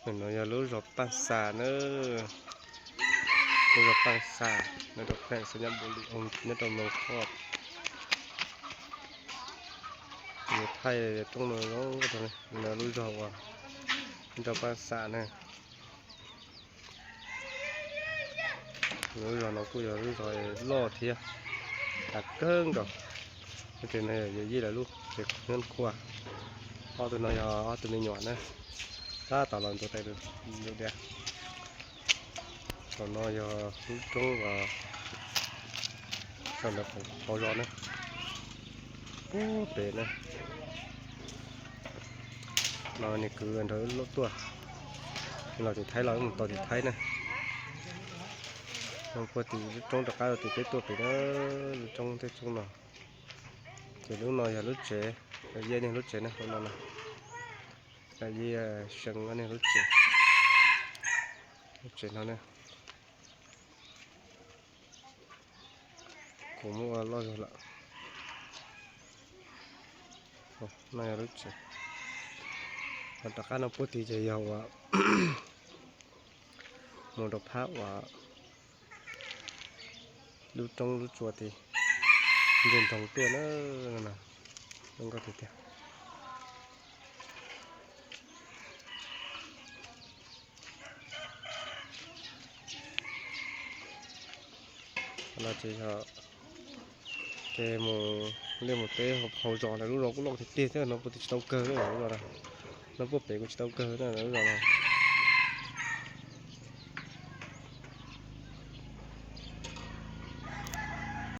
No yog lub zos Paaj Xas na, lub zos Paaj Xas nyob rau pheem xas nyab npu li nyob rau Moos Khoj. Nws thaij roob no zoo, no lub zos uas nyob rau Paaj Xas na. Lub zos no kuj yog lub zos loj thiab, tas kawg nkaus. Lub tsev no yog yij lawv lub tsev nyob kua. Ob tug no yog ob tug me nyuam na, tab tom los ntxuav tais diav. Tom no yog lub roob uas sau ntawm qhov zos na, puag pem na. No nws kwv nrog lub tuaj, los tim Thaib los mus tau tim Thaib na. No puag tim lub roob rov qab rau tim peb tuaj pem na, lub roob tej roob no. Ces lub no yog lub tsev, yij niag lub tsev na, lub no na. Yij Seev niag lub tsev, lub tsev no na. Kuv muab ua loj zog lawm. No yog lub tsev. Ho rov qab no puag tid ces yog uas mus rau phab uas lub roob lub tsua tid, nce nroog tuaj na, zoo nkauj tiag tiag. Ces mus liaj mus teb hauv zos ntawd, lub zos kuj loj tiag tiag thiab, no puag tid tsis tau kawg lub zos no, no puag pem kuj tsis tau kawg na lub zos no.